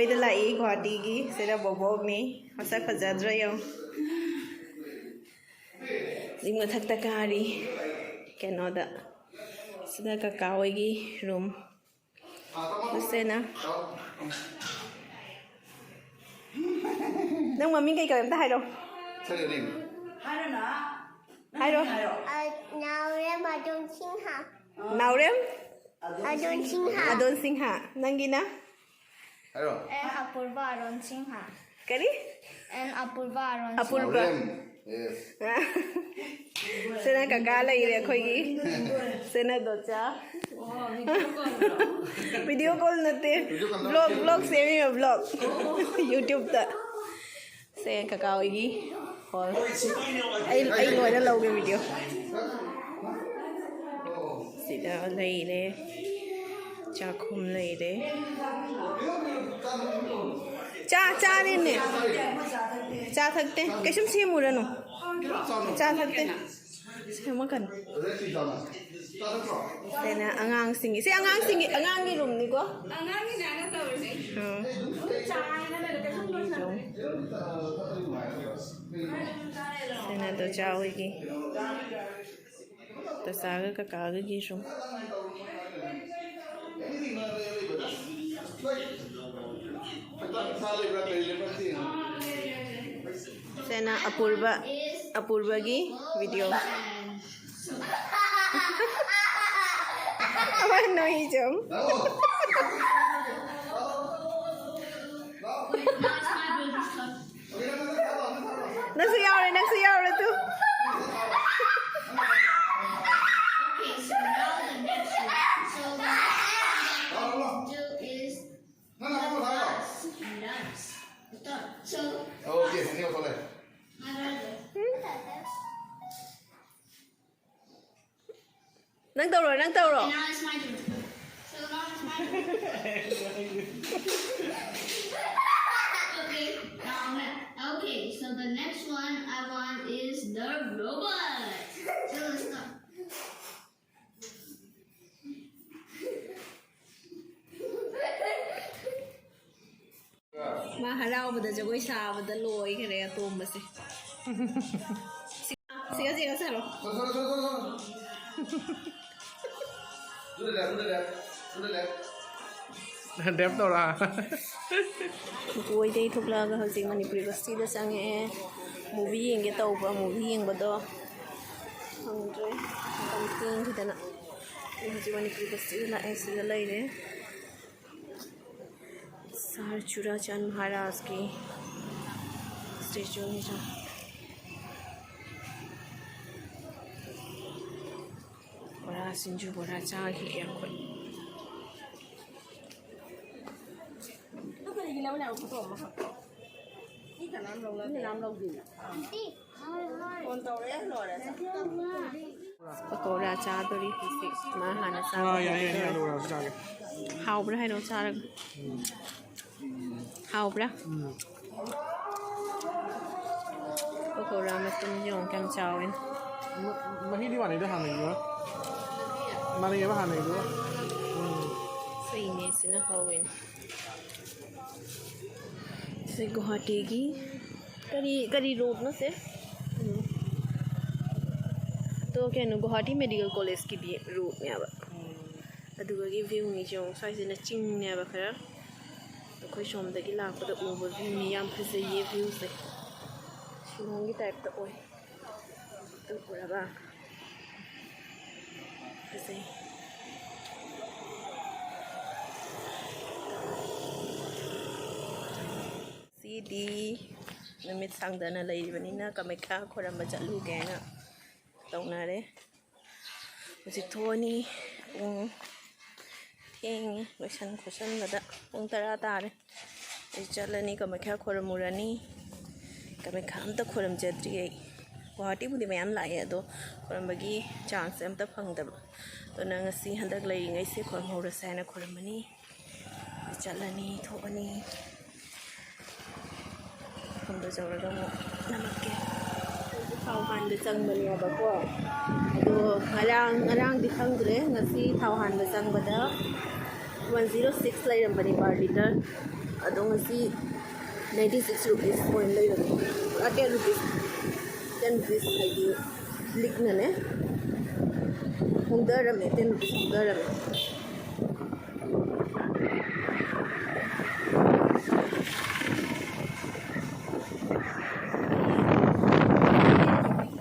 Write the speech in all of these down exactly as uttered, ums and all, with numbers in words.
ꯁꯤꯗ ꯂꯥꯛꯏ ꯒꯨꯍꯥꯇꯤꯒꯤ꯫ ꯁꯤꯗ ꯕꯣꯕꯣꯛꯅꯤ꯫ ꯃꯁꯛ ꯐꯖꯗ꯭ꯔꯥ ꯌꯦꯡꯉꯨ꯫ ꯆꯤꯡ ꯃꯊꯛꯇ ꯀꯥꯔꯤ꯫ ꯀꯩꯅꯣꯗ꯫ ꯁꯤꯗ ꯀꯀꯥ ꯍꯣꯏꯒꯤ ꯔꯨꯝ꯫ ꯁꯦꯅ꯫ ꯅꯪ ꯃꯃꯤꯡ ꯀꯩ ꯀꯧꯋꯦ ꯑꯝꯇ ꯍꯥꯏꯔꯣ꯫ ꯍꯥꯏꯔꯣ꯫ ꯅꯥꯎꯔꯦꯝ ꯑꯗꯣꯟ ꯁꯤꯡꯍ꯫ ꯅꯥꯎꯔꯦꯝ꯫ ꯑꯗꯣꯟ ꯁꯤꯡꯍ꯫ ꯑꯗꯣꯟ ꯁꯤꯡꯍ꯫ ꯅꯪꯒꯤꯅ? ꯍꯥꯏꯔꯣ꯫ ꯑꯦꯟ ꯑꯄꯨꯔꯕ ꯑꯔꯣꯟ ꯁꯤꯡꯍ꯫ ꯀꯔꯤ? ꯑꯦꯟ ꯑꯄꯨꯔꯕ ꯑꯔꯣꯟ ꯑꯄꯨꯔꯕ꯫ ꯁꯤꯡꯍ꯫ Yes. ꯁꯤꯅ ꯀꯀꯥ ꯂꯩꯔꯦ ꯑꯩꯈꯣꯏꯒꯤ꯫ ꯁꯤꯅ ꯗꯣꯆꯥ꯫ Video call ꯅꯠꯇꯦ꯫ Vlog, vlog ꯁꯦꯝꯃꯤꯕ vlog꯫ YouTubeꯇ꯫ ꯁꯦ ꯀꯀꯥ ꯍꯣꯏꯒꯤ hall꯫ ꯑꯩ ꯑꯩ ꯂꯣꯏꯅ ꯂꯧꯒꯦ video꯫ ꯁꯤꯗ ꯂꯩꯔꯦ꯫ ꯆꯥꯛꯈꯨꯝ ꯂꯩꯔꯦ꯫ ꯆꯥ ꯆꯥꯔꯦꯅꯦ꯫ ꯆꯥ ꯊꯛꯇꯦ꯫ ꯀꯩꯁꯨꯝ ꯁꯦꯝꯃꯨꯔꯅꯨ꯫ ꯆꯥ ꯊꯛꯇꯦ꯫ ꯁꯦꯝꯃꯛꯀꯅꯨ꯫ ꯁꯤꯅ ꯑꯉꯥꯡꯁꯤꯡꯒꯤ ꯁꯤ ꯑꯉꯥꯡꯁꯤꯡꯒꯤ ꯑꯉꯥꯡꯒꯤ roomꯅꯤꯀꯣ꯫ ꯑꯉꯥꯡꯒꯤꯅꯦꯅ ꯇꯧꯔꯤꯁꯦ꯫ ꯎꯝ꯫ ꯆꯥꯏꯅ ꯂꯩꯔꯦ ꯀꯩꯁꯨꯝ ꯂꯣꯏꯁꯟꯗꯦ꯫ ꯁꯤꯅ ꯗꯣꯆꯥ ꯍꯣꯏꯒꯤ꯫ ꯗꯣꯆꯥꯒ ꯀꯀꯥꯒꯒꯤ room꯫ ꯁꯤꯅ ꯑꯄꯨꯔꯕ ꯑꯄꯨꯔꯕꯒꯤ video꯫ ꯑꯃ ꯅꯣꯏ ꯆꯝ꯫ ꯅꯪꯁꯨ ꯌꯥꯎꯔꯦ ꯅꯪꯁꯨ ꯌꯥꯎꯔꯦ two. Okay, so now the next one. So the next one do is nuts and nuts. So Okay, ꯊꯣꯛꯂꯦ꯫ my brother. ꯅꯪ ꯇꯧꯔꯣ ꯅꯪ ꯇꯧꯔꯣ꯫ And now it's my turn. So now it's my turn. Okay, now I'm gonna, okay, so the next one I want is the robot. So let's go. ꯃꯥ ꯍꯔꯥꯎꯕꯗ ꯖꯒꯣꯏ ꯁꯥꯕꯗ ꯂꯣꯏꯈꯔꯦ ꯑꯇꯣꯝꯕꯁꯦ꯫ ꯁꯤꯒ ꯁꯤꯒ ꯁꯥꯔꯣ꯫ ꯗꯦꯞ ꯇꯧꯔꯥ꯫ ꯀꯣꯏꯗꯩ ꯊꯣꯛꯂꯛꯑꯒ ꯍꯧꯖꯤꯛ ꯃꯅꯤꯄꯨꯔ ꯌꯨꯅꯤꯚꯔꯁꯤꯇꯤꯗ ꯆꯪꯉꯛꯑꯦ꯫ ꯃꯨꯚꯤ ꯌꯦꯡꯒꯦ ꯇꯧꯕ, ꯃꯨꯚꯤ ꯌꯦꯡꯕꯗꯣ ꯐꯪꯗ꯭ꯔꯦ, ꯃꯇꯝ ꯊꯦꯡꯈꯤꯗꯅ꯫ ꯑꯩ ꯍꯧꯖꯤꯛ ꯃꯅꯤꯄꯨꯔ ꯌꯨꯅꯤꯚꯔꯁꯤꯇꯤꯗ ꯂꯥꯛꯑꯦ, ꯁꯤꯗ ꯂꯩꯔꯦ꯫ ꯁꯥꯔ ꯆꯨꯔꯥꯆꯥꯟ ꯃꯍꯥꯔꯥꯖꯀꯤ ꯁ꯭ꯇꯦꯆꯨꯅꯤꯁꯦ꯫ ꯕꯣꯔꯥ, ꯁꯤꯡꯖꯨ ꯕꯣꯔꯥ ꯆꯥꯈꯤꯒꯦ ꯑꯩꯈꯣꯏ꯫ ꯄꯀꯧꯔꯥ ꯆꯥꯗꯣꯔꯤ ꯍꯧꯖꯤꯛ꯫ ꯃꯥ ꯍꯥꯟꯅ ꯆꯥꯕ ꯑꯥ, ꯌꯥꯏ, ꯌꯥꯏ, ꯍꯧꯔꯦ꯫ ꯑꯂꯨ ꯕꯣꯔꯥꯁꯨ ꯆꯥꯒꯦ꯫ ꯍꯥꯎꯕ꯭ꯔꯥ ꯍꯥꯏꯅꯣ ꯆꯥꯔꯒ? ꯍꯥꯎꯕ꯭ꯔꯥ? ꯎꯝ꯫ ꯄꯀꯧꯔꯥ ꯃꯇꯨꯝ ꯌꯦꯡꯉꯣ ꯀꯌꯥꯝ ꯆꯥꯎꯋꯦ꯫ ꯃ-, ꯃꯍꯤꯗꯤ ꯃꯥꯟꯅꯩꯗ ꯍꯥꯟꯅꯒꯤꯗꯨꯒ꯫ ꯃꯥꯟꯅꯩꯌꯦꯕ ꯍꯥꯟꯅꯒꯤꯗꯨꯒ꯫ ꯎꯝ꯫ ꯁꯤꯅꯦ, ꯁꯤꯅ ꯍꯧꯋꯦ꯫ ꯁꯤ ꯒꯨꯋꯥꯍꯥꯇꯤꯒꯤ ꯀꯔꯤ, ꯀꯔꯤ ꯔꯣꯗꯅꯣ ꯁꯦ? ꯎꯝ꯫ ꯑꯗꯣ ꯀꯩꯅꯣ, ꯒꯨꯋꯥꯍꯥꯇꯤ ꯃꯦꯗꯤꯀꯦꯜ ꯀꯣꯂꯦꯖꯀꯤꯗꯤ ꯔꯣꯗꯅꯦꯕ꯫ ꯎꯝ꯫ ꯑꯗꯨꯒꯒꯤ ꯚ꯭ꯌꯨꯅꯤ ꯌꯦꯡꯉꯣ꯫ ꯁ꯭ꯋꯥꯏꯁꯤꯅ ꯆꯤꯡꯅꯦꯕ ꯈꯔ꯫ ꯑꯩꯈꯣꯏ ꯁꯣꯝꯗꯒꯤ ꯂꯥꯛꯄꯗ ꯎꯕ ꯚ꯭ꯌꯨꯅꯤ꯫ ꯌꯥꯝ ꯐꯖꯩꯌꯦ ꯚ꯭ꯌꯨꯁꯦ꯫ ꯁꯤꯂꯣꯡꯒꯤ ꯇꯥꯏꯞꯇ ꯑꯣꯏ꯫ ꯑꯗꯨ ꯎꯔꯕ? ꯐꯖꯩ꯫ ꯁꯤꯗꯤ ꯅꯨꯃꯤꯠ ꯁꯥꯡꯗꯅ ꯂꯩꯔꯤꯕꯅꯤꯅ ꯀꯥꯃꯥꯈ꯭ꯌꯥ ꯈꯣꯏꯔꯝꯕ ꯆꯠꯂꯨꯒꯦꯅ ꯇꯧꯅꯔꯦ꯫ ꯍꯧꯖꯤꯛ ꯊꯣꯛꯑꯅꯤ꯫ ꯄꯨꯡ ꯊꯦꯡꯉꯦ ꯂꯣꯏꯁꯟ ꯈꯣꯠꯆꯟꯕꯗ꯫ ꯄꯨꯡ ꯇꯔꯥ ꯇꯥꯔꯦ꯫ ꯑꯩ ꯆꯠꯂꯅꯤ, ꯀꯥꯃꯥꯈ꯭ꯌꯥ ꯈꯣꯏꯔꯝꯃꯨꯔꯅꯤ꯫ ꯀꯥꯃꯥꯈ꯭ꯌꯥ ꯑꯝꯇ ꯈꯣꯏꯔꯝꯖꯗ꯭ꯔꯤ ꯑꯩ꯫ ꯒꯨꯋꯥꯍꯥꯇꯤꯕꯨꯗꯤ ꯃꯌꯥꯝ ꯂꯥꯛꯑꯦ, ꯑꯗꯣ ꯈꯣꯏꯔꯝꯕꯒꯤ ꯆꯥꯟꯁꯁꯦ ꯑꯝꯇ ꯐꯪꯗꯕ꯫ ꯑꯗꯨꯅ ꯉꯁꯤ ꯍꯟꯗꯛ ꯂꯩꯔꯤꯉꯩꯁꯦ ꯈꯣꯏꯔꯝꯍꯧꯔꯁꯦ ꯍꯥꯏꯅ ꯈꯣꯏꯔꯝꯃꯅꯤ꯫ ꯆꯠꯂꯅꯤ, ꯊꯣꯛꯑꯅꯤ꯫ ꯃꯐꯝꯗꯣ ꯌꯧꯔꯒ ꯑꯃꯨꯛ ꯅꯝꯃꯛꯀꯦ꯫ ꯑꯩꯁꯦ ꯊꯥꯎ ꯍꯥꯟꯕ ꯆꯪꯕꯅꯦꯕꯀꯣ꯫ ꯑꯗꯣ ꯉꯔꯥꯡ, ꯉꯔꯥꯡꯗꯤ ꯈꯪꯗ꯭ꯔꯦ, ꯉꯁꯤ ꯊꯥꯎ ꯍꯥꯟꯕ ꯆꯪꯕꯗ one zero six ꯂꯩꯔꯝꯕꯅꯦ per litre꯫ ꯑꯗꯣ ꯉꯁꯤ ninety six rupees ꯑꯣꯏꯅ ꯂꯩꯔꯝꯃꯦ꯫ ꯄꯨꯔꯥ ten rupees, ten rupees ꯍꯥꯏꯗꯤ ꯂꯤꯛꯅꯅꯦ ꯍꯣꯡꯊꯔꯝꯃꯦ, ten rupees ꯍꯣꯡꯊꯔꯝꯃꯦ꯫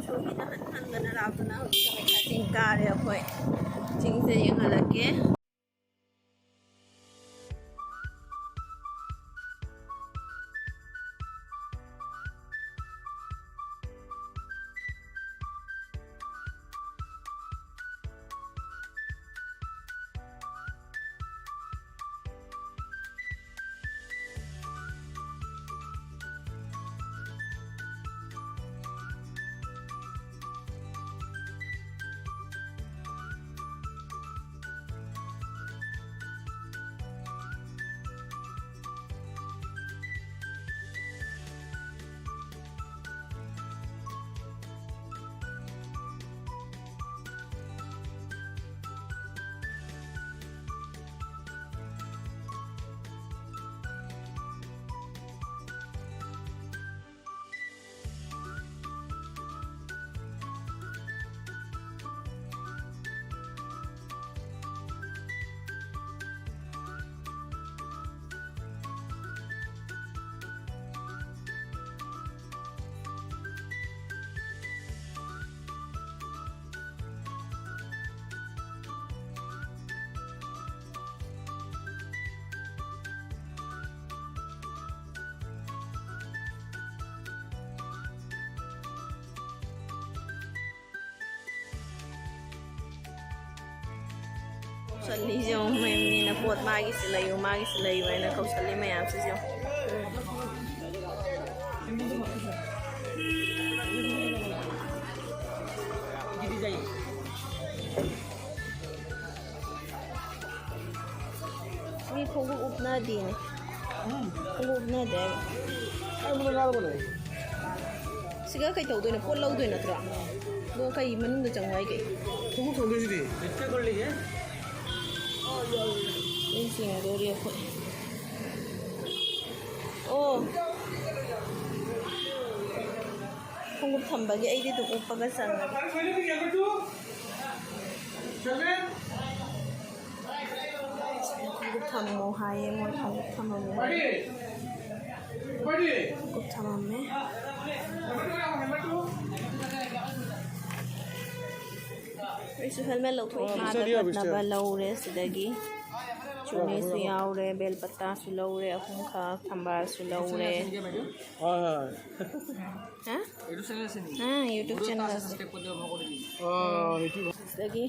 ꯁꯣꯝꯒꯤꯗ ꯍꯟ ꯍꯟꯗꯅ ꯂꯥꯛꯇꯅ ꯍꯧꯖꯤꯛ ꯀꯥꯃꯈ꯭ꯌꯥ ꯆꯤꯡ ꯀꯥꯔꯦ ꯑꯩꯈꯣꯏ꯫ ꯆꯤꯡꯁꯦ ꯌꯦꯡꯍꯜꯂꯛꯀꯦ꯫ ꯀꯧꯁꯜꯂꯤꯁꯦ ꯌꯦꯡꯉꯨ, ꯃꯤ-, ꯃꯤꯅ ꯄꯣꯠ ꯃꯥꯒꯤꯁꯤ ꯂꯩꯌꯨ, ꯃꯥꯒꯤꯁꯤ ꯂꯩꯌꯨ ꯍꯥꯏꯅ ꯀꯧꯁꯜꯂꯤ ꯃꯌꯥꯝꯁꯤꯁꯨ ꯌꯦꯡꯉꯨ꯫ ꯃꯤ ꯈꯣꯡꯎꯞ ꯎꯞꯅꯗꯦꯅꯦ꯫ ꯈꯣꯡꯎꯞ ꯎꯞꯅꯗꯦ ꯍꯥꯏꯕ꯫ ꯁꯤꯒ ꯀꯩ ꯇꯧꯗꯣꯏꯅꯣ? ꯄꯣꯠ ꯂꯧꯗꯣꯏ ꯅꯠꯇ꯭ꯔꯣ? ꯑꯗꯣ ꯀꯩ ꯃꯅꯨꯡꯗ ꯆꯪꯉꯣ ꯍꯥꯏꯒꯦ? ꯈꯣꯡꯎꯞ ꯇꯣꯡꯗꯣꯏꯁꯤꯗꯤ꯫ ꯃꯤ ꯆꯤꯡꯗꯣꯔꯤ ꯑꯩꯈꯣꯏ꯫ ꯑꯣ, ꯈꯣꯡꯎꯞ ꯊꯝꯕꯒꯤ ꯑꯩꯗꯤ ꯑꯗꯨꯝ ꯎꯞꯄꯒ ꯆꯪꯉꯒꯦ꯫ ꯈꯣꯡꯎꯞ ꯊꯝꯃꯣ ꯍꯥꯏꯌꯦ ꯃꯣꯏ, ꯈꯣꯡꯎꯞ ꯊꯝꯃꯝꯃꯦ꯫ ꯈꯣꯡꯎꯞ ꯊꯝꯃꯝꯃꯦ꯫ ꯑꯩꯁꯨ helmet ꯂꯧꯊꯣꯛꯏ꯫ ꯑꯣ, ꯊꯥꯗ ꯄꯤꯁꯥꯗꯤ ꯌꯥꯕ꯭ꯔꯣ, ꯀꯠꯅꯕ ꯁꯤꯁꯇꯔ? ꯂꯧꯔꯦ ꯁꯤꯗꯒꯤ꯫ ꯆꯨꯅꯦꯁꯨ ꯌꯥꯎꯔꯦ, ꯕꯦꯜ ꯄꯇꯥꯁꯨ ꯂꯧꯔꯦ ꯑꯍꯨꯝꯈꯛ, ꯊꯝꯕꯥꯜꯁꯨ ꯂꯧꯔꯦ꯫ ꯍꯣꯏ, ꯍꯣꯏ꯫ ꯍꯥ? ꯑꯥ, YouTube channel ꯑꯁꯦ꯫ ꯑꯥ, YouTube channel ꯑꯁꯦ꯫ ꯑꯥ, YouTube꯫ ꯁꯤꯗꯒꯤ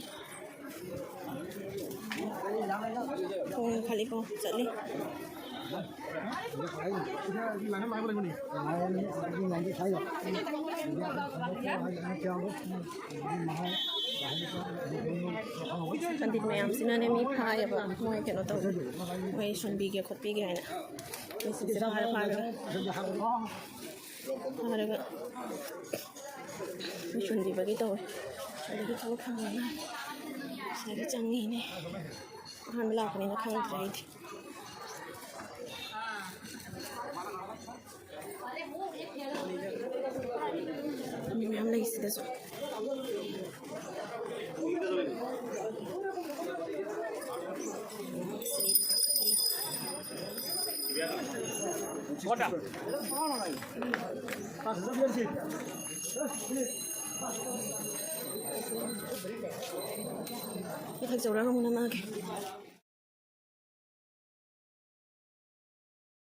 ꯈꯣꯡ ꯈꯜꯂꯤꯀꯣ ꯆꯠꯂꯤ꯫ ꯄꯟꯗꯤꯠ ꯃꯌꯥꯝꯁꯤꯅꯅꯦ ꯃꯤ ꯐꯥꯏꯌꯦꯕ, ꯃꯣꯏ ꯀꯩꯅꯣ ꯇꯧꯕ, ꯃꯣꯏ ꯁꯣꯟꯕꯤꯒꯦ ꯈꯣꯠꯄꯤꯒꯦ ꯍꯥꯏꯅ꯫ ꯃꯣꯏ ꯁꯤꯁꯦ ꯐꯥꯔ ꯐꯥꯔꯒ ꯐꯥꯔꯒ ꯃꯤ ꯁꯣꯟꯕꯤꯕꯒꯤ ꯇꯧꯋꯦ꯫ ꯑꯗꯒꯤ ꯊꯕꯛ ꯐꯪꯕꯅ ꯁꯤꯗꯒꯤ ꯆꯪꯉꯤꯅꯦ꯫ ꯑꯍꯥꯟꯕ ꯂꯥꯛꯄꯅꯤꯅ ꯈꯪꯗ꯭ꯔꯦ ꯑꯩꯗꯤ꯫ ꯃꯤ ꯃꯌꯥꯝ ꯂꯩ ꯁꯤꯗꯁꯨ꯫ ꯃꯊꯛ ꯆꯧꯔꯒ ꯑꯃꯨꯛ ꯅꯝꯃꯛꯑꯒꯦ꯫